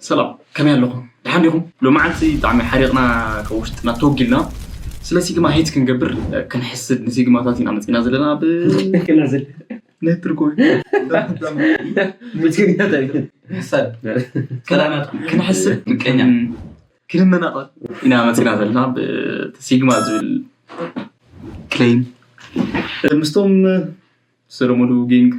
ሰላም፣ ከመይ ኣለኹም? ደሓን ዲኹም? ሎማዓንቲ ብጣዕሚ ሓሪቕና ካብ ውሽጥና ተወጊልና ስለ ሲግማ ሄት ክንገብር፣ እ፣ ክንሕስድ ንሲግማታት ኢና መፂና ዘለና። ብ ክነዝል ነትርጎ ብትግርኛ እንታይ ይብል? ሕሳድ ሰላማትኩም ክንሕስድ ምቀኛ ክንመናቐል ኢና መፂና ዘለና። ብ ሲግማ ዝብል ክሌም ምስቶም ዝተለመዱ ጌንግ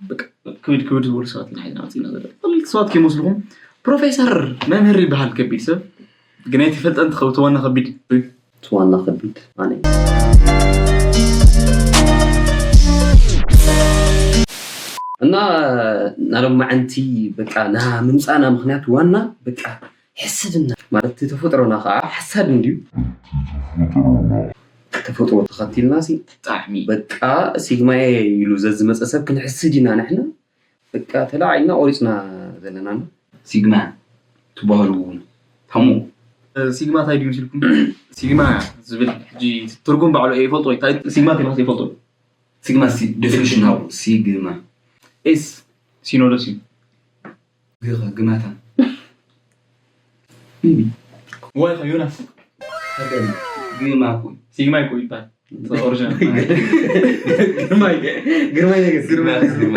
በቃ ክብድ ክብድ ዝበሉ ሰባት ኢና ሒዝና መፂና ዘለና። ቀለልቲ ሰባት ከይመስልኹም። ፕሮፌሰር መምህር ይበሃል ከቢድ ሰብ፣ ግን ኣይትፈልጠን ትኸውን ዋና ከቢድ እዩ። ዋና ከቢድ ኣነ እና ናሎም መዓንቲ በቃ ና ምምፃና ምክንያት ዋና በቃ ሕስድና ማለት ተፈጥሮና ከዓ ሓሳድ እንድዩ። ተፈጥሮ ተኸቲልና ሲ ብጣዕሚ በቃ ሲግማየ ኢሉ ዘዝመፀ ሰብ ክንሕስድ ኢና ንሕና በቃ ተላዒልና ቆሪፅና ዘለና ሲግማ ትበሃሉ እውን ታሞ ሲግማ እንታይ ድዩ ምስልኩም? ሲግማ ዝብል ሕጂ ትርጉም ባዕሉ እየ ይፈልጦ። እንታይ ሲግማ ተባሂሉ ይፈልጦ? ሲግማ ሲ ዴፊኒሽን ሃቡ። ሲግማ ኤስ ሲኖዶስ እዩ። ግኸ ግማታ ዋይ ኸ ዮናስ ግማ ኩ ሲግማ ይኮ ይባል ኦሪጂናል ግርማይ ግርማይ ነገር ግርማ ግርማ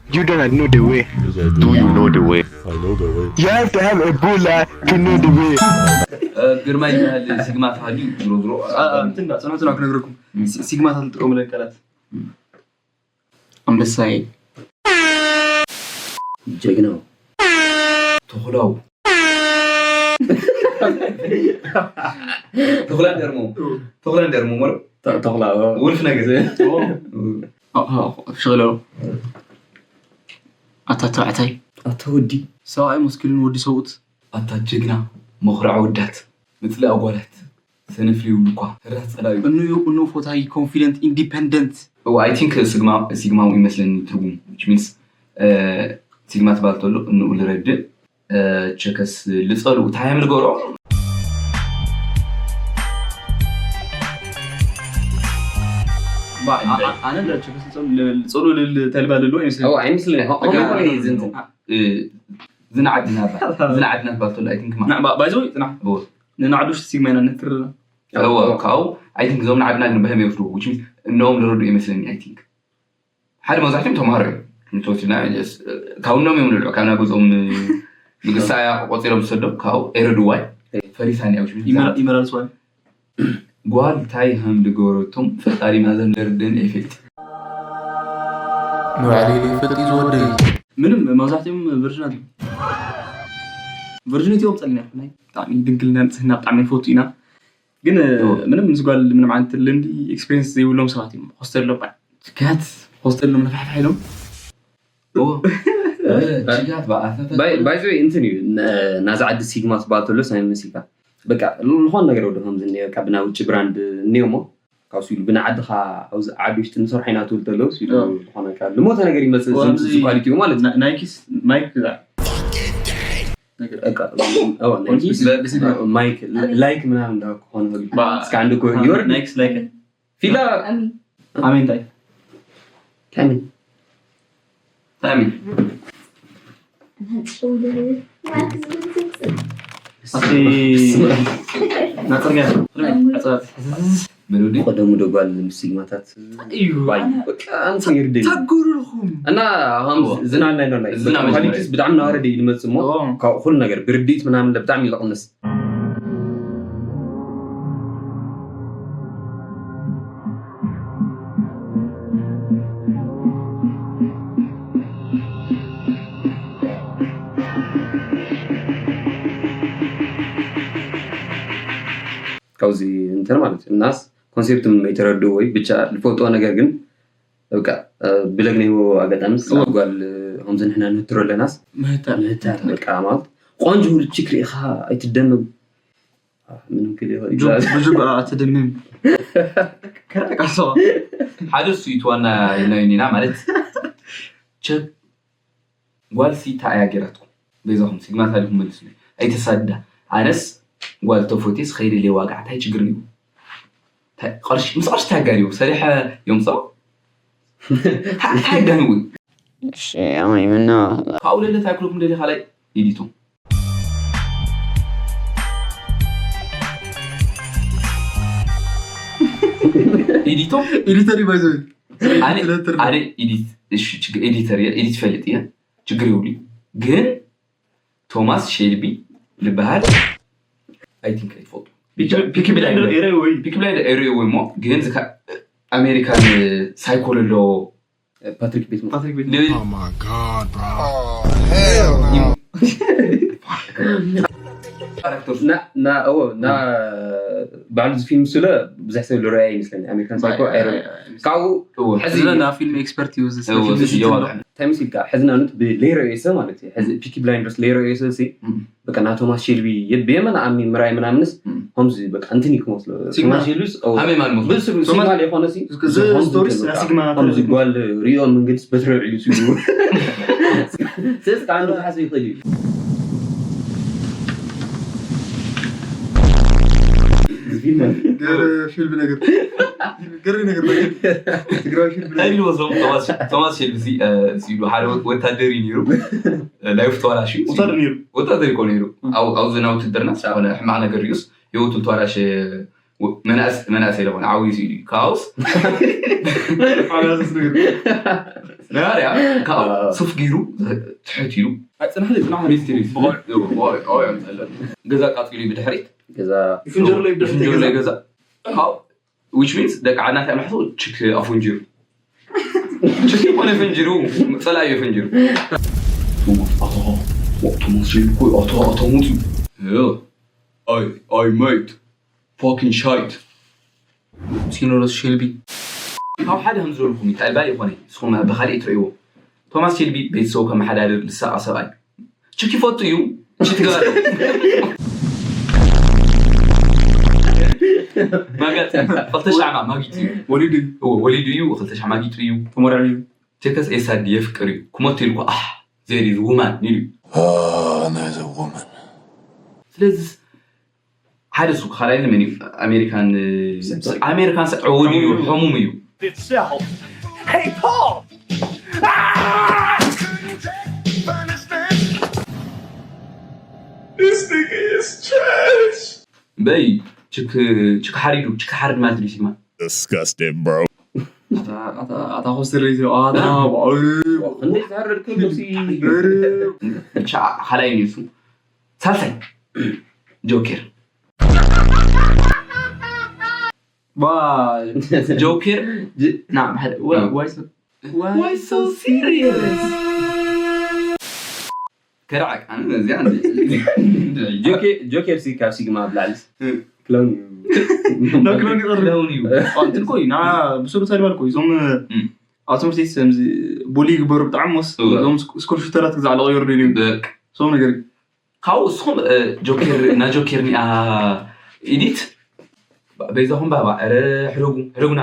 You don't know the way. Do you know the way? I know the way. You have to have a bulla to know the way. ግርማ ይባል። ሲግማ ተሃልዩ ዝሮ ዝሮ እንትን ዳ ፅናት ና ክነግረኩም ሲ- ሲግማ ታልጥቀሙለን ቃላት ኣንበሳይ ጀግናው ተኹላው ተኹላ ደርሞ ተኹላ ደርሞ ሞ ተኹላ ውልፍ ነገር ሽቕለው ኣታ ተባዕታይ ኣታ ወዲ ሰብኣይ መስኪሉን ወዲ ሰብኡት ኣታ ጀግና መኹርዓ ወዳት ምፅሊ ኣጓላት ሰነፍ ይብሉ እኳ ህራት ፀላዩ እኑ እኑ ፎታይ ኮንፊደንት ኢንዲፐንደንት I think ሲግማ ሲግማዊ ይመስለኒ ትርጉም which means ሲግማ ትባል ተሎ እንኡ ልረድእ ቸከስ ልፀሉ እንታይ እዮም ልገብሮ ኣነ ቸከስ ልፀሉ ተልባ ልሉ ይመስለኒ ኣይመስለኒ ሆኖ ዝንዓድ ናባ ዝንዓድ ናባ ተሎ I think ማ ባይዘ ፅና ንናዕዱሽ ሲግማ ኢና ንትር እዎ ካብኡ I think እዞም ንዓድና ግን በህም ይወስዱ which means እኖም ዝረዱ ይመስለኒ I think ሓደ መብዛሕትኦም ተምሃሮ እዮም ንተወሲድና ካብ እኖም እዮም ንልዑ ካብ ናይ ገዝኦም ንግሳ እያ ቆፂሎም ዝሰዶም ካብኡ ኤረድዋይ ፈሪሳን እያ which means ይመላልስዋ ጓል እንታይ ከም ዝገበረቶም ፈጣሪ ማዘን ደርደን ኤፌክት ንባዕለይ ዘይፈልጥ እዩ ዝወደይ ምንም መብዛሕትኦም ቨርጅናት እዮም ቨርጅኒቲ እዮም ፀሊና ብጣዕሚ ድንግልና ንፅህና ብጣዕሚ ንፈቱ ኢና ግን ምንም ምስ ጓል ምንም ዓይነት ልምዲ ኤክስፔሪንስ ዘይብሎም ሰባት እዮም ሆስተል ሎ ጋት ሆስተል ሎም ነፋሕፋሕ ኢሎም ችጋት በኣፈፈ ባይዘ እንትን እዩ ናዛ ዓዲ ሲግማ ትበሃል ተሎ ሳይ መሲልካ በቃ ዝኾነ ነገር ወደ ከምዚ እኒኦ በቃ ብና ውጭ ብራንድ እኒኦሞ ካብ ሲሉ ብና ዓድኻ ኣብዚ ዓዲ ውሽጢ ንሰርሖ ኢና ትብል ተሎ ሲሉ ዝኾነ በቃ ልሞተ ነገር ይመፅእ ኳሊቲኡ ማለት እዩ ናይኪስ ማይክ ግዛ ማይክ ላይክ ምናምን እንዳ ክኾነ ይኽእል እስካ ዓንዲ ኮ ይወርድ ናይክስ ላይክ ፊላ ኣሜን እንታይ ታሚን ታሚን ኣብቲ ናፅርግያ በሉዲ ቀደሙ ደጓል ምስ ሲግማታት እዩ ባይ በቃ ኣንተ ይርደኝ ተጉርኹም እና ከም ዝናል ናይ ኖላይ ዝናል ናይ ኳሊቲስ ብጣዕሚ ናወረደ እዩ ዝመፅእ እሞ ካብ ኩሉ ነገር ብርድኢት ምናምን ብጣዕሚ እዩ ዝቕንስ ካብዚ እንትን ማለት እዩ እናስ ኮንሴፕት ምን የተረድኡ ወይ ብቻ ዝፈልጥዎ ነገር ግን በቃ ብለግ ናይ ኣጋጣሚ ጓል ከምዚ ንሕና ንህትሮ ኣለናስ ምህታ ምህታ በቃ ማለት ቆንጆ ችክ ርኢኻ ኣይትደምም ምንም ክል ብዙ ኣትደምም ከረቃ ሰባ ሓደ እሱ እዩ ዋና ናይ ኒና ማለት ቸክ ጓል ሲ እንታይ እያ ገይራትኩም በይዛኹም ሲግማ ታሪኹም መልሱለይ ኣይተሳድዳ ኣነስ ጓል ተፎቴስ ከይደልየ ዋጋ እንታይ ችግር እዩ ቅርሺ ምስ ቅርሺ ታጋሪቡ ሰሪሐ የምፅኦ ታጋሪቡ እሺ፣ ኣማይ ምነው? ካብኡ ለለ እንታይ ክብለኩም ደሊ ካልኣይ ኢዲቶም ኢዲቶም ኤዲተር ይባይዘ ኣነ ኣነ ኤዲት እሺ ችግር ኤዲተር እየ ኤዲት ፈልጥ እየ ችግር ይውሉ ግን ቶማስ ሼልቢ ዝበሃል I think ኣይትፈልጡ ፒኪ ብላይንደር ኤረ ወይ ፒኪ ብላይንደር ኤሪዮ ወይ ሞ ግን ኣሜሪካን ሳይኮ ለሎ ፓትሪክ ቤት ፓትሪክ ቤት Oh my god, bro. ካራክተርስ ና ና እዎ ና ባዕሉ እዚ ፊልም ስለ ብዙሕ ሰብ ዝረኣየ ይመስለኒ ኣሜሪካን ሳይኮ ኣይረ ካብኡ ሕዚ ዝለና ፊልም ኤክስፐርት እዩ እዚ ስለ ፊልም ዝትንተን። እንታይ መሲልካ ሕዚ ናብነት ብሌሮ ኤሰ ማለት እዩ ሕዚ ፒኪ ብላይንደርስ ሌሮ ኤሰ ሲ በቃ ናይ ቶማስ ሼልቢ ብየመን ኣሚ ምራይ ምናምንስ ከምዚ በቃ እንትን እዩ ክመስሎ ሲግማ። ቶማስ ሼልቢስ ኦ፣ ኣመይ ማን መስሎ ብስሩ ሲግማ ሊኾነ ሲ እዚ ስቶሪስ ናይ ሲግማ ከምዚ ጓል ሪኦ መንገድስ በትረ ዒሉ ሲሉ ስለዚ ከዓንዱ ክሓስብ ይኽእል እዩ ገለ ፊልም ነገር ገሪ ነገር ትግራዊ ፊልም እንታይ ኢልዎ እዞም ቶማስ- ቶማስ ሼልቢ ሲ- እ፣ ሲሉ ሓደ ወታደር እዩ ነይሩ ላይፍ ተዋላሽ እዩ ወታደር ነይሩ ወታደር ይኮ ነይሩ ኣብ ኣብዚ ናይ ውትድርና ዝኾነ ሕማቕ ነገር ሪኡስ ህይወቱ ተዋላሽ መናእሰይ ለኾነ ዓብዩ ሲሉ እዩ ካብኡስ ሓላስስ ነገር ነባርያ ካብ ሱፍ ገይሩ ትሕት ኢሉ ኣይፅናሕ ዘይፅናሕ ሚስትሪ ገዛ ቃፂሉ እዩ ብድሕሪት ገዛ ፍንጀር ላይ ብድሕሪ ፍንጀር ላይ ገዛ ካብ which means ደቂ ዓድና እንታይ ምሕቱ ችክ ኣፉንጅሩ ችክ ይኮነ ፍንጅሩ ፀላዩ ፍንጅሩ ቶማስ ሼልቢ እኮ ኣቶ ኣቶ ሙፅዩ ኣይ ኣይ ሜት fucking shite ሲኖዶስ ሼልቢ ካብ ሓደ ከም ዝበልኩም ይተኣልባ ይኮነ ንስኹም ብካሊእ ትርእይዎ ቶማስ ሼልቢ ቤተሰቡ ከመሓዳድር ዝሳቐ ሰብኣይ ችክ ይፈቱ እዩ ችት ገባለ ማጋጥ ክልተ ሻዕማ ማጊጡ እዩ ወሊዱ እዎ ወሊዱ እዩ ክልተ ሻዕ ማጊጡ እዩ ተመርዒ እዩ ቴከስ ኤሳዲ የፍቅር እዩ ክሞት ኢልኩ ኣሕ ዜሪ ውማን ኢሉ እዩ Ah, another woman. ስለዚ ሓደ ሱ ካልኣይ መን እዩ ኣሜሪካን ኣሜሪካን ሰ ዕውድ እዩ ሕሙም እዩ Hey, Paul! Ah! This nigga is trash! በይ ችክ ችክ ሓሪዱ ችክ ሓርድ ማለት እዩ ሲማ Disgusting, bro. ኣታ ኮስተር ሬዚ ኣታ እንዴት ታረድኩ ሲ ብቻ ካልኣይ እዩ እሱ ሳልሳይ ጆኬር ጆኬር ና ሓደ why so why so serious ከዳዓቅ ኣነ ነዚኣ ጆኬር ሲ ካብ ሲግማ ብላዕሊ ክለውን ናብ ክለውን ይቐርብ ክለውን እዩ እንትን ኮይ ና ብሰሩ ታሪባል ኮይ እዞም ኣብ ትምህርቲ ቤት ከምዚ ቦሊ ይግበሩ ብጣዕሚ ሞስ እዞም ስኮል ሹተራት ክዛዕ ለቐየሩ ደልዩ በቅ ሰው ነገር ካብኡ እስኹም ጆኬር እና ጆኬር ኒኣ ኢዲት በይዛኹም ባባ ረ ሕደጉ ሕደጉና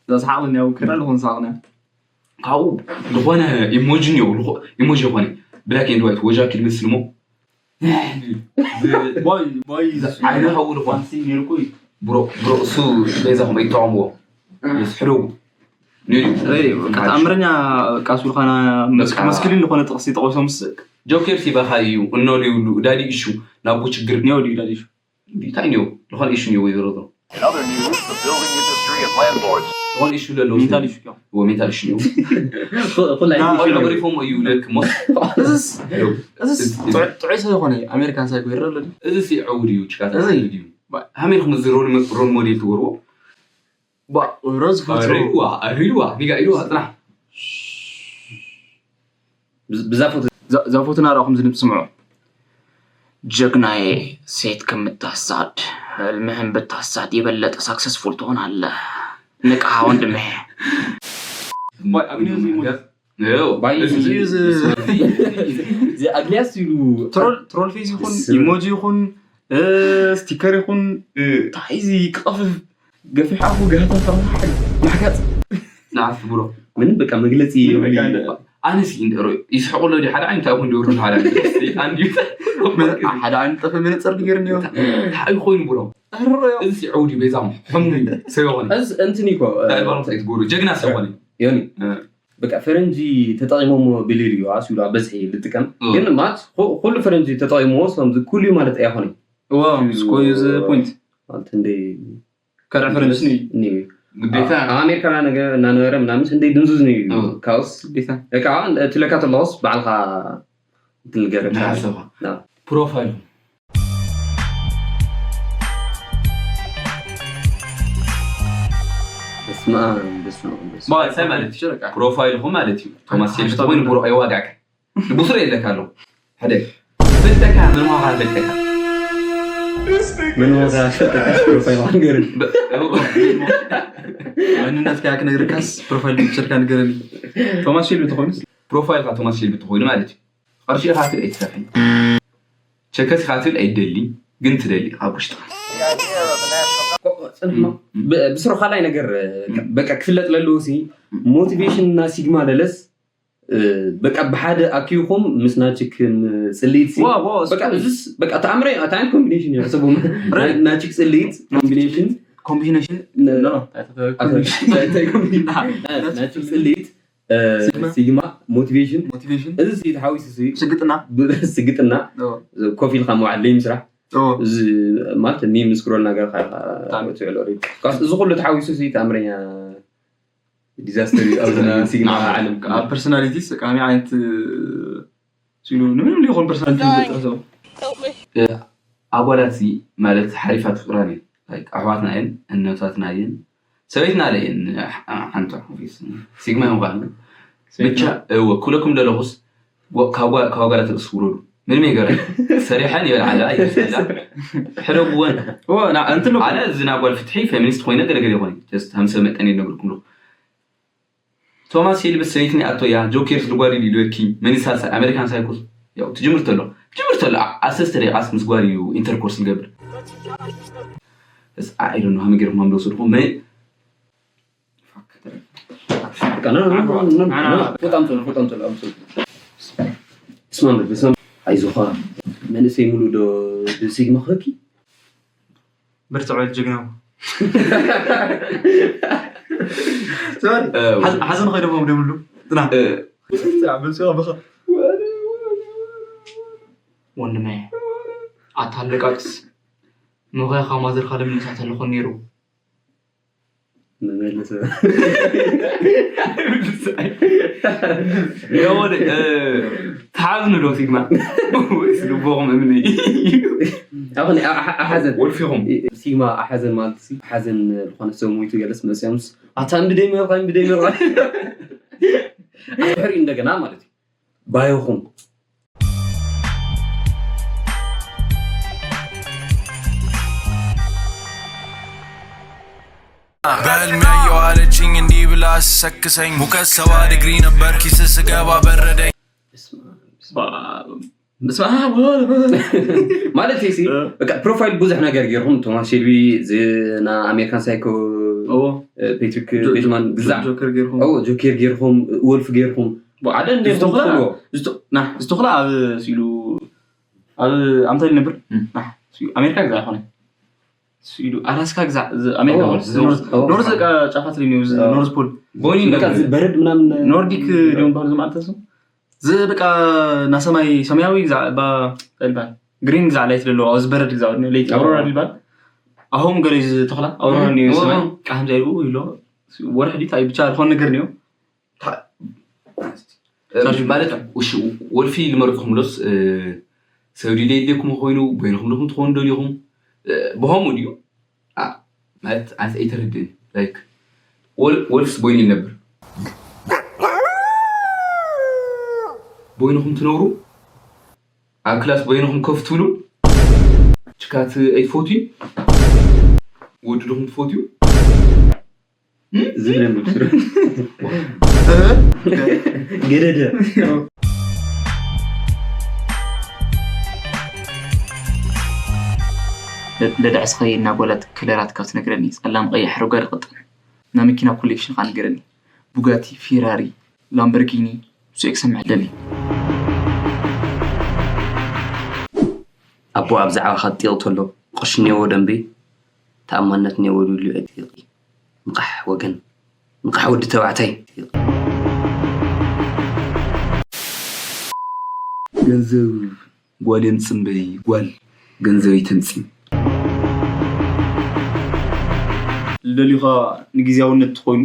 ዘስሓቕኒ ያው ከዳ ዝኾን ሳቕና ካብኡ ዝኾነ ኢሞጂ ኒዮ ኢሞጂ ዝኾነ black and white ወጃኪ ልመስል ሞ ቦይ ቦይ ዓይኑ ሓዊ ዝኾነ ሲ ነርኩ ብሮ ብሮ እሱ በይዛኹም ኣይትጠቐምዎ ሕደጉ ተኣምረኛ ቃሱ ዝኾነ መስክሊን ዝኾነ ጥቕሲ ጠቕሶም ጆኬር ሲባኻ እዩ እኖ ይብሉ ዳዲ እሹ ናቡ ችግር ኒዮ ድዩ ዳዲሹ እንታይ ኒዮ ዝኾነ እሹ ኒዮ ወይ ዝረቶ In other news, the building industry and landlords ዝኾነ እሹ ለለው ሜንታል እሹ ሜንታል እሹ ኒዮ ኩላይ ገሪፎም እዩ ልክ ሞስ እዝስ እዝስ ጥዑይ ሰብ ዝኾነ ኣሜሪካን ሳይኮ ይረለሉ እዚ ሲ ዕውድ እዩ ጭቃታ እዩ ሃመይ ኢኹም እዚ ሮል ሞዴል ትገብርዎ ሮዝ ፈትሩ ኣሪዋ ኣሪዋ ኒጋ ኢልዋ ጥራሕ ብዛ ፎቶ ዛፎትና ራኹም ዝንብ ስምዑ ጀግናዬ ሴት ከምታሳድ ህልምህን ብታሳድ የበለጠ ሳክሰስፉል ትሆናለህ ንቃ ወንድሜ ኣግሊያስ ኢሉ ትሮል ፌስ ይኹን ኢሞጂ ይኹን ስቲከር ይኹን እንታይ እዚ ክቐፍፍ ገፊሕ ኣፉ ጋህታ ማሕጋፅ ንዓስ ብሮ ምንም በቃ መግለፂ ኣነሲ እንድሮ ይስሕቁ ኣሎ ድዩ? ሓደ ዓይነት ኣይኮን ዶ ሓደ ዓይነት ሰይጣን ድዩ? ሓደ ዓይነት ጠፈ መነፅር ድገር እኒኦ እንታይ እዩ ኮይኑ ብሎ? እዚ ሲ ዑዲ በይዛም ሕሙ ሰብ ይኾነ እዚ እንትን እኮ እንታይ ባሎም ሳይት ጎሩ ጀግና ሰብ ኾነ ዮኒ በቃ ፈረንጂ ተጠቂሞሞ ብሊል እዩ ኣስቢሉ ኣብ በዝሒ ልጥቀም ግን ማለት ኩሉ ፈረንጂ ተጠቂሞሞ ሰም ኩሉ ማለት ኣይኮነ ስኮዩ ዚ ፖይንት ማለት እንደ ካልዕ ፈረንጂ ስኒ እኒ ግዴታ ኣብ ኣሜሪካ እናነበረ ምናምን እንደ ድንዙዝ ነው እዩ ካውስ ግዴታ በቃ ትለካ ተለውስ ባዕልካ ትልገረ ንሓሰብካ ፕሮፋይል በስመ ኣብ በስመ ኣብ በስመ ኣብ። ባል እንታይ ማለት እዩ ፕሮፋይልኹም ማለት እዩ ቶማስ ሴልፍ ተኮይኑ ብሮ ኣይዋጋዕካ ብስሩ የለካ ኣለኹ ሓደ ፍልጠካ ምን ዋጋ ፍልጠካ ምን ዋጋ ፍልጠካ ፕሮፋይል ንገርን መንነትካ ክነግርካስ ፕሮፋይል ፒክቸርካ ንገረኒ ቶማስ ሼልቢ ተኾይኑስ ፕሮፋይልካ ቶማስ ሼልቢ ተኮይኑ ማለት እዩ ቅርሺ ኢኻ ትብል ኣይትፈርሕን ቸከስ ኢኻ ትብል ኣይደሊ ግን ትደሊ ካብ ውሽጥኻ ጽንሕማ ብስሩ ካልኣይ ነገር በቃ ክፍለጥ ለለዎ ሲ ሞቲቬሽን እና ሲግማ ለለስ በቃ ብሓደ ኣኪብኩም ምስ ናችክን ጽልኢት ሲ በቃ እዚስ በቃ ተኣምረ ኣታን ኮምቢኔሽን እዩ ሕሰቡ ናችክ ጽልኢት ኮምቢኔሽን ኮምቢኔሽን ናችክ ጽልኢት ሲግማ ሞቲቬሽን ሞቲቬሽን እዚ ሲ ተሓዊሱ ሲ ስግጥና ስግጥና ኦ፣ ኮፍ ኢልካ መውዓል ለይምስራሕ ኦ፣ እዚ ማለት ሚም ስክሮል ነገር ትዕሎ እዚ ኩሉ ተሓዊሱ ሲ ተኣምረኛ ዲዛስተር እዩ ኣብዚ ናይ ሲግማ ዓለም ኣብ ፐርሶናሊቲስ ከመይ ዓይነት ሲሉ ንምንም ሊኾን ፐርሶናሊቲ ዝጠርሰው ኣጓላት ሲ ማለት ሓሪፋት ፍጡራን እየን ኣሕዋትና እየን እነታትና እየን ሰበይትና ለየን ሓንቲ ሲግማ ይምኳን ብቻ እወ ክብለኩም ደለኹስ ካብ ኣጓላት ርእስ ውረዱ ምንም ይገረ ሰሪሐን ይበልዓላ ይበልዓላ ሕደጉወን እንትን ኣነ እዚ ናጓል ፍትሒ ፌሚኒስት ኮይነ ገለገለ ይኾነ ከም ሰብ መጠን ይነግርኩም ኣለኹ ቶማስ ሼልቢ ሰበይትን ኣቶ ያ ጆኬርስ ልጓዲ ሊዶኪ መኒሳሳ ኣሜሪካን ሳይኮስ ያው ትጅምር ተሎ ትጅምር ተሎ ኣሰስተ ደቂቃስ ምስ ጓዲ እዩ ኢንተርኮርስ ዝገብር እስ I don't know ሃመ ገርኩም ሃምዶ ስድኹም መ ስማም ስማም ኣይዞኻ መንእሰይ ሙሉእ ዶ ብሲግማ ክህኪ ብርትዖ ጅግና ሓዘን ኸይደሞ ደብሉ ጥና ወንድመ ኣታ ኣለቃቅስ ምኸ ካብ ማዘርካ ልምልሳ ተለኾ ነይሩ መመለሰ ተሓዝኑ ዶ ሲግማ ወይስ ልቦኹም እምኒ ኣኹን ሓዘን ወልፊኹም ሲግማ ሓዘን ማለት ሓዘን ዝኾነ ሰብ ሞይቱ ገለስ መፅኦምስ ኣታ እንድደይ መልካ እንድደይ መልካ ሕሪ እንደገና ማለት እዩ ባዮኹም በህልሜ የዋለችኝ እንዲህ ብላ ስሰክሰኝ ሙቀት ሰባ ዲግሪ ነበር ኪስ ስገባ በረደኝ ማለት ሲ በቃ ፕሮፋይል ብዙሕ ነገር ገይርኩም ቶማስ ሼልቢ ና ኣሜሪካን ሳይኮ ፔትሪክ ቤትማን ግዛዕ ጆኬር ገይርኩም ወልፍ ገይርኩም ሓደ ዝተኽላ ኣብ ሲሉ ኣብ ኣምታ ዝነብር ኣሜሪካ ግዛዕ ይኮነ ኢሉ ኣላስካ ግዛዕ ኣሜሪካ ኖርዝ ጫፋት ኖርዝ ፖል በረድ ምናምን ኖርዲክ ድም በሃሉ ዝማዕልተ ስም እዚ በቃ ናሰማይ ሰማያዊ ግዛዕ ባ ይባል ግሪን ግዛዕ ላይት ዘለዎ ኣብዚ በረድ ግዛዕ ለይቲ ኣውሮራ ይባል ኣሁም ገለ ዝተኽላ ኣውሮራ ሰማይ ቃህም ዘይልኡ ይሎ ወርሕ ዲት ኣይ ብቻ ዝኾን ነገር ኒዮ ማለት ወልፊ ልመርጥኩም ዶስ ሰብ ድዩ ደየድልየኩም ኮይኑ በይንኹም ዲኹም ትኾኑ ደልዩኹም ብኸምኡ ድዩ ማለት ኣንስ ኣይተረድእን ላይክ ወልፍስ ቦይኑ ይነብር ቦይንኹም ትነብሩ ኣብ ክላስ ቦይንኹም ከፍ ትብሉ ችካት ኣይትፈትዩ ወዲ ዲኹም ትፈትዩ ዝብለ ብስሩ ገደደ ለዳዕስ ኸይ እናጎላት ክለራት ካብ ትነግረኒ ጸላም ቀይሕ ረጓድ ቐጠን ናይ መኪና ኮሌክሽን ኻ ንገረኒ ቡጋቲ ፌራሪ ላምበርጊኒ ሱኤክ ሰምሕ ደሊ። ኣቦ ኣብ ዛዕባኻ ጢቕ ተሎ፣ ቅርሺ ኔዎ ደንቢ፣ ተኣማንነት ኔዎ ድልዩ ዕጢቕ። ንቓሕ ወገን፣ ንቓሕ ወዲ ተባዕታይ። ገንዘብ ጓል የምጽእ እምበይ፣ ጓል ገንዘብ ኣይተምጽእ። ልደልዩኻ ንግዝያውነት ተኾይኑ፣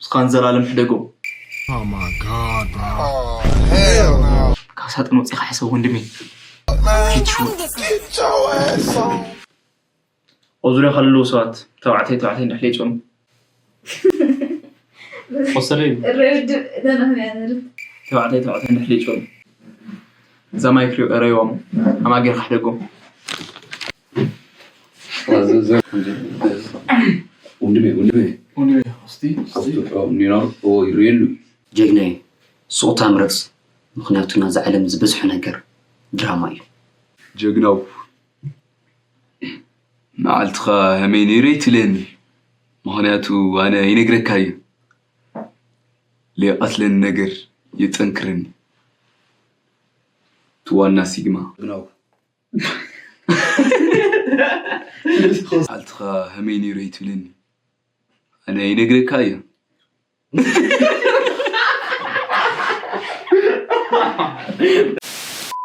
ስኻን ዘላለም ሕደጎ። Oh my God, bro. ካብ ሳጥን ወፂኻ ሕሰብ ወንድሜ። ፊት ሹ። ኣብ ዙርያኻ ለለዉ ሰባት ተባዕታይ ተባዕታይ እንድሕሌ ጨኑ። ቆሰለይ። ተባዕታይ ተባዕታይ እንድሕሌ ጨኑ። እዛ ማይክ ሪኦ ረይዎም ኣማጌርካ ሕደጎም። ወንድሜ ወንድሜ ወንድሜ፣ እስቲ፣ እስቲ። ኒኖር ይርየሉ። ጀግናይ፣ ሱቕታ ምረጽ፣ ምኽንያቱ ናዛ ዓለም ዝበዝሑ ነገር ድራማ እዩ። ጀግናው፣ መዓልትኻ ሀመይ ነይረ ይትለኒ፣ ምኽንያቱ ኣነ ይነግረካ እዩ። ለይቐትለኒ ነገር የጠንክረኒ። ትዋና ሲግማ። ጀግናው። መዓልትኻ ሀመይ ነይረ ይትብለኒ፣ ኣነ ይነግረካ እየ።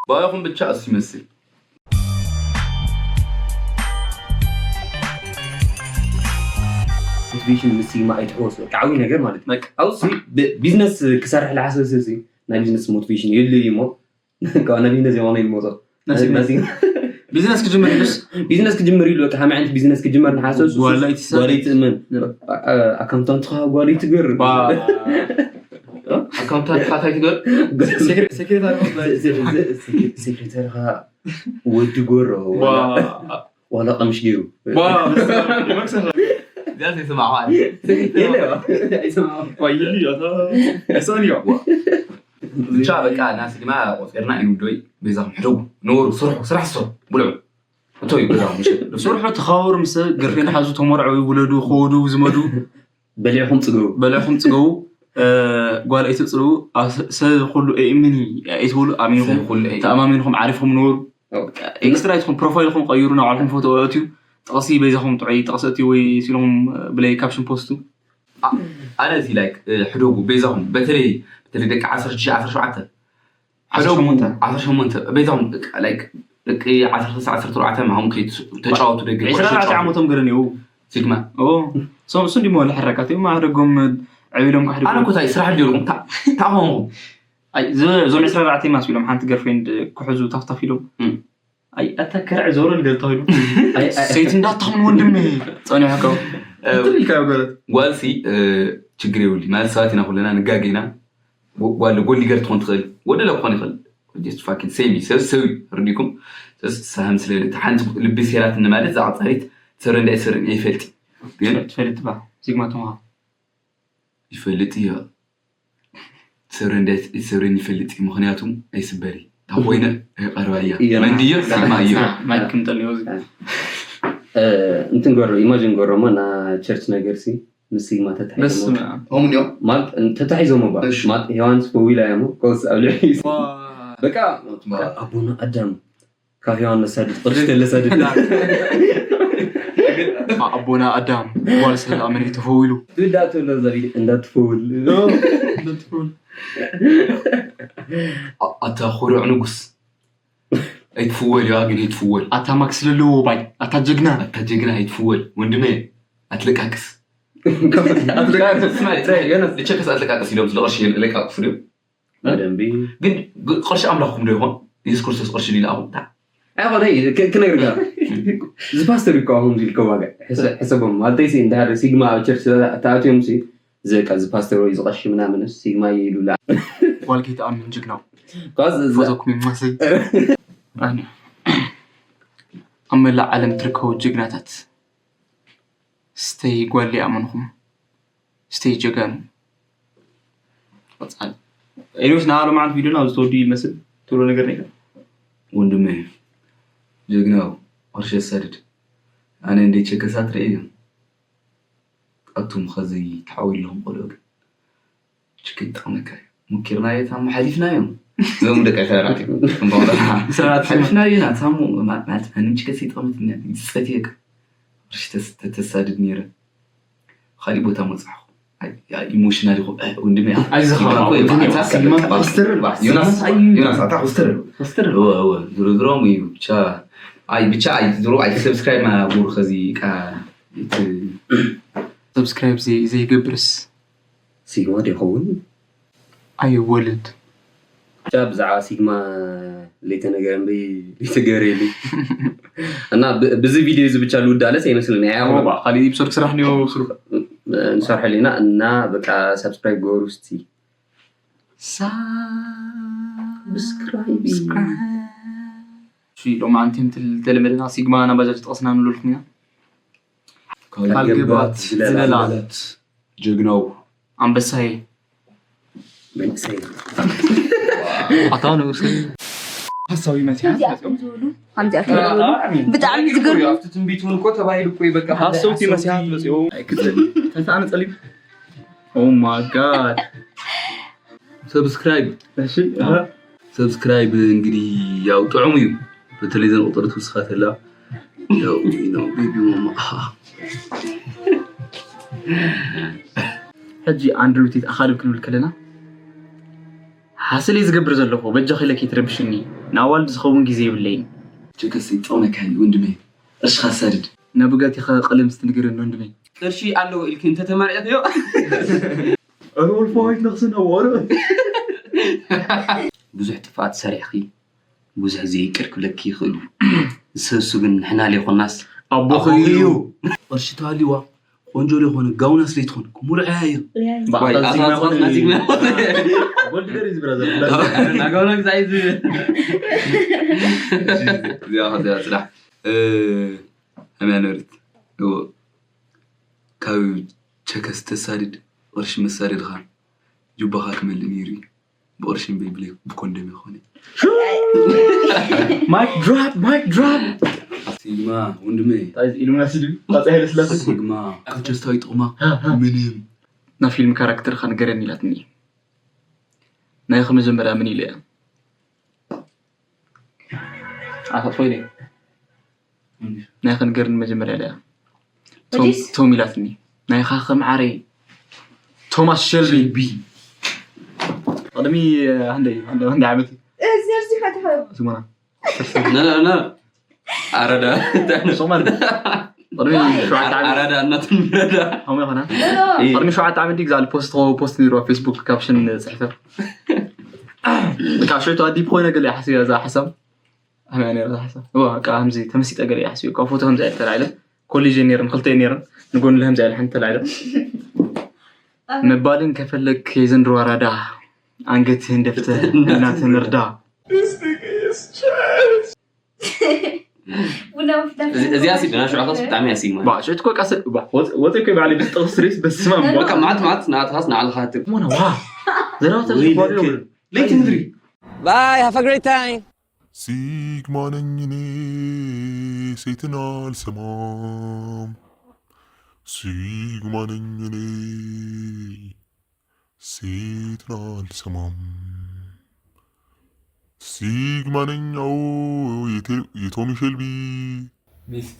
ባይኹም ብቻ እሱ ይመስል። ሞቲቬሽን ምስ ሲማ ኣይትሕወሱ። በቃ ዓብዪ ነገር ማለት እዩ። በቃ። ኣብዚ ብ-፣ ቢዝነስ ክሰርሕ ዝሓሰብ ሰብ እዚ ናይ ቢዝነስ ሞቲቬሽን የድልዮ እዩ እሞ፣ ካብ ናይ ቢዝነስ የማነ ይልመጾ። ናይ ሲማ። ናይ ሲማ። ቢዝነስ ክጅምር ኢሉስ? ቢዝነስ ክጅምር ኢሉ፣ በቃ፣ ከመይ ዓይነት ቢዝነስ ክጅምር ንሓሰብ፣ ጓል ኣይትሰ-፣ ጓል ኣይትእመን። ባ-፣ ኣ-፣ ኣካውንታንትኻ ጓል ኣይትገር። ባ-፣ ኣካውንታንትኻ እንታይ ትገር? ሴክሬ-፣ ሴክሬታሪ ጓል። ሴ-፣ ሴ-፣ ሴ-፣ ሴክሬታሪኻ ወዲ ጎሮ፣ ባ-፣ ዋላ፣ ዋላ ቀምሽ ገይሩ። ባ-፣ መክሰኻ። እዚኣ ዘይሰማዕዋ። የለ፣ ኣይሰማዕዋ። ዋ፣ ይልዩ፣ ኣታ፣ ኣይሰማዕዋ። ብቻ በቃ ናሲ ድማ ቆፂርና እዩ ዶይ በይዛኹም ሕደጉ፣ ንበሩ፣ ስርሑ፣ ስራሕ ስርሑ፣ ብልዑ። እቶ እዩ ገዛኹም ምሸት። ስርሑ፣ ተኻወሩ፣ ምስ ገርፌን ሓዙ፣ ተመርዐው፣ ውለዱ፣ ከወዱ፣ ዝመዱ። በሊዕኹም ፅገቡ። በሊዕኹም ፅገቡ። እ፣ ጓል ኣይትፅልኡ። ኣብ ሰ-፣ ሰብ ኩሉ እእምን እዩ ኣይትበሉ። ኣሚንኹም፣ ሰብ ኩሉ እእምን። ተኣማሚንኹም፣ ዓሪፍኹም ንበሩ። ኦ። ኤክስትራ ይትኹም፣ ፕሮፋይልኹም ቀይሩ፣ ናብ ባዕልኹም ፎቶ ኣእትዩ። ጥቕሲ በይዛኹም ጥዑይ፣ ጥቕሲ እትዩ ወይ ሲልኹም ብለይ ካፕሽን ፖስቱ። ኣ-፣ ኣነ እዚ ላይክ፣ እ፣ ሕደጉ በይዛኹም፣ በተለይ፣ በተለይ ደቂ ዓሰርተ ሽዱሽተ፣ ዓሰርተ ሸውዓተ። ዓሰርተ ሸሞንተ። ዓሰርተ ሸሞንተ። በይዛኹም፣ ላይክ፣ ደቂ ዓሰርተ፣ ዓሰርተ ኣርባዕተ ምሃም ከይት-፣ ተጫወቱ ደቂ ዒስራን ኣርባዕተ ዓሰርተ ዓመቶም ገለ እኒአው። ሲግማ። ኦ፣ ሶም፣ እሱ እንዲሞ ልሕረቃት እዮም፣ ማህደጎም ዕቢሎም ካሕድጉ። ኣነ እኮ ታይ ስራሕ ድልኩም፣ ታ-፣ ታኾንኩም። ኣይ፣ ዝ-፣ እዞም ዒስራን ኣርባዕተ ማስ ኢሎም ሓንቲ ገርፍሬንድ ክሕዙ ታፍታፍ ኢሎም። እም። ኣይ፣ ኣታ ከርዕ ዞሮ ልገል ተባሂሉ። ኣይ፣ ኣይ። ሰይቲ እንዳታምን ወንድሜ ጸኒሑ ካብ እ፣ ትብል ኢልካዮ ገለ። ጓልሲ፣ እ፣ ችግር የብሉ። ማለት ሰባት ኢና ኩለና ንጋገ ኢና። ጎ-፣ ጓል ጎሊገር ትኾን ትኽእል። ወደለ ክኾን ይኽእል። Just fucking same እዩ። ሰብ ሰብ እዩ። ርዲኩም? ሰስ ሳህም ስለ እቲ ሓንቲ ልቢ ሴራትኒ ማለት እዛ ቀጻሊት ትሰሪ እንዳይ ትሰሪ ኣይፈልጥ። ግን ትፈልጥ ባ፣ ሲግማ ተማሃር። ይፈልጥ እዮ። ትሰብረ እንደ-፣ ትሰብረኒ ይፈልጥ እዩ፣ ምኽንያቱም ኣይስበሪ። እታ ኮይነ ኣይቐርባ እያ። እያ። መንድዮ፣ ሲግማ እዮ። ማይክ ክንጠልዮ እዚ። እ፣ እንትን ገሮ፣ ኢማጂን ገሮ እሞ፣ ና ቸርች ነገር ሲ፣ ምስ ሲግማ ተታሒዞም በስመ እሞ። ኣብ። ሆም እንዲዮም? ማለት፣ ተታሒዞም እባ። እሺ። ማለት፣ ሄዋን ስፖዊላ እያ እሞ፣ ከውስ ኣብ ልዕሊ ዋ። በቃ፣ ኣቦና ኣዳም። ካብ ሄዋን ነሳድድ፣ ቅርሺ ተለሳድድ። ኣቦና ኣዳም ጓል ስለ ኣመነ ተፈዊሉ። ትውዳእ ተሎ ዘሪ እንዳትፈውል። እንዳትፈውል። ኣ-፣ ኣታ ኩሩዕ ንጉስ። ኣይትፍወል፣ ያ ግን ኣይትፍወል። ኣታ ማክስ ለለዎ ባይ፣ ኣታ ጀግና። ኣታ ጀግና ኣይትፍወል። ወንድመ፣ ኣትለቃቅስ። ኣትለቃቅስ። ስማዕ፣ ስማዕ፣ ዮናስ። ንቸከስ ኣትለቃቅስ ኢሎም ስለ ቅርሺ ለቃቅሱ ድዮም? በደንቢ። ግን ግ-፣ ቅርሺ ኣምላኽኩም ዶ ይኾን? የሱስ ክርስቶስ ቅርሺ ድዩ ለኣኹም? እንታይ? ኣይኮነ፣ ክ-፣ ክነግርካ። እዚ ፓስተር እኮ ኣሁን ኢልከ ዋጋ። ሕሰ-፣ ሕሰቦም። ማለተይሲ፣ እንድሕር ሲግማ ኣብ ቸርች ተኣትዮም ሲ፣ እዚ በቃ፣ እዚ ፓስተር ወይ እዚ ቀሺ ምናምን ሲግማ እዩ ኢሉላ። ጓል ከይትኣምን ጅግናው። ኳስ እዚ ፎቶኩም ይመስል። ኣነ። ኣብ መላእ ዓለም ትርከቡ ጅግናታት። ስተይ ጓል ይኣመንኹም። ስተይ ጀጋኑ። ቀጻሊ። ኤኒዌይስ፣ ንዓ ሎማዓንቲ ቪድዮና ኣብዚ ተወዲኡ ይመስል። ትብሎ ነገር ነገር? ወንድመይ፣ ጀግናው፣ ቅርሺ የሳድድ። ኣነ እንደ ቸከሳት ርእየ። ኣቱም ኸዚ ተሓዊልኩም ቆልዑ ግን ችክን ይጠቕመካ እዩ። ሙኪርናዮ ታሞ ሓሊፍናዮ። እዞም ደቂ ተራቲ ስራት ሓሊፍናዮ ኢና ታሞ። ማለት ማንም ችከስ ይጠመት ይጸትየቅ ርሽ ተሳድድ ነይረ። ካሊእ ቦታ መፅሓኹ ኢሞሽናል ይኹ ወንድሜ ኣይዘኸራ ዮናስ ኣታ ኮስተር ኮስተር ዝሮ ዝሮ እዩ ብቻ። ኣይ ብቻ ኣይ ዝሮ ኣይ ሰብስክራይብ ማጉር ከዚ ቃ ሰብስክራይብ ዘይገብርስ ሲግማ ዶ ይኸውን? ኣይወልድ ብቻ ብዛዕባ ሲግማ ለይተነገረ እምበይ ለይተገበረ የለይ። እና ብ- ብዚ ቪድዮ እዚ ብቻ ልውዳለስ ኣይመስልን። ናይ ኣሁን ሮባ ካሊእ ኢፕሶድ ክስራሕ እንዮ ስሩ ንሰርሐሉ ኢና እና በቃ ሳብስክራይብ ገበሩ እስቲ። ሳብስክራይብ ሎማዓንቲ ምትል ተለመደና ሲግማ ናባጃ ዝጠቐስና ንብለልኩም ኢና። ካልገባት ዝለላ ጀግናው ኣንበሳይ መንእሰይ ኣታ ንጉሰ ሓሳዊ መሲሓት ከምዚኣቶም ዝበሉ ከምዚኣቶም ዝበሉ ብጣዕሚ ዝገርሙ ኣብቲ ትንቢት እውን እኮ ተባሂሉ እኮ እዩ በቃ ሓሰውቲ መሲሓት መፅኦም ኣይክዘል ተሳነ ፀሊም Oh my god ሰብስክራይብ እሺ ሰብስክራይብ እንግዲህ ያው ጥዑም እዩ። በተለይ ዘን ቁጥሪ ትውስኻ ተላ ያው ነው ቤቢ ማማ ሕጂ ኣንድሪው ቴት ኣኻልብ ክንብል ከለና ሓስል እየ ዝገብር ዘለኹ በጃ ኺለ ከይትረብሽኒ ንኣዋልድ ዝኸውን ግዜ የብለይን ቸከስ ይጠቕመካ እዩ ወንድመይ። እርሽኻ ሳድድ ናብ ጋቲኻ ቀለም ስትንገረኒ ወንድመይ ቅርሺ ኣለዎ ኢልኪ እንተተመርዕኽዮ ሩል ፎይት ነኽስን ኣዋሉ ብዙሕ ጥፍኣት ሰሪሕኺ ብዙሕ ዘይቅር ክብለኪ ይኽእሉ ዝሰሱ ግን ንሕና ሌኮናስ ኣቦኺ እዩ ቅርሺ ተሃልዋ ቆንጆ ሌኮነ ጋውና ስለይትኾን ክሙርዐያ እዩ ጎልድ ገር እዩ ዝብራ ዘሎ ናጋውና ግዛይ ዝብል እዚኣ ከዚኣ ፅራሕ ሃይማኖት ካብ ቸከስ ተሳድድ ቅርሺ መሳደድኻ ጁባኻ ክመልእ ነይሩ እዩ ብቅርሺ እምበይ ብለይ ብኮንደም ይኾነ ማይክ ድራፕ ማይክ ድራፕ ሲግማ ወንድመይ ኢሉምናሲ ድዩ ኣፀ ሃይለስላሴ ሲግማ ከቸስታዊ ጥቕማ ምንም ናብ ፊልም ካራክተርካ ንገረኒ ኢላትኒ ናይኸ መጀመርያ ምን ኢለ እያ ኣፈጥፎ ኢለ ናይኸ ንገርኒ መጀመርያ ኢለ እያ ቶም ኢላትኒ ናይኻ ከም ዓረይ ቶማስ ሸልቢ ቅድሚ ህንደይ ህንደይ ዓመት እዩ ዘርዚኻ ተኸ ስሞና ኣረዳ ሶማል ቅድሚ ሸውዓተ ዓመት ኣረዳ እናትን ምረዳ ከምኡ ይኾና ቅድሚ ሸውዓተ ዓመት ግዛ ፖስት ፖስት ነይሩ ኣብ ፌስቡክ ካፕሽን ፅሕፈ ካብ ሸቱ ኣዲብ ኮይነ ገለ ሓሲብ እዛ ሓሳብ ኣመያ ነይረ እዛ ሓሳብ እዋ በቃ ከምዚ ተመሲጠ ገለ ሓሲብ ካብ ፎቶ ከምዚ ኣይተላዕለ ኮሌጅ ነይረን ክልተ ነይረን ንጎን ለህምዚ ኣይለ ሓንቲ ተላዕለ መባልን ከፈለግ የዘንድሮ ኣራዳ ኣንገትህን ደፍተ እናተን እርዳ ቡና ምፍዳር እዚኣ ሲ ብና ሽዑ ከስ ብጣዕሚ እያ ሲግማ ባዕ ሽዕት ኮ ቀስ ባዕ ወጥ ወጥ ኮ ባዕለ ብስጠው ስሪስ በስማም በቃ ማት ማት ናትኻስ ንዓልኻ ትብ ሞና ዋ ዘራተ ለይቲ ምድሪ Bye, have a great time. ሲግማ ነኝ እኔ ሴትን አልሰማም ሲግማ ነኝ እኔ ሴትን አልሰማም ሲግማ ነኝ አዎ የቴ- የቶሚ ሼልቢ ሚስት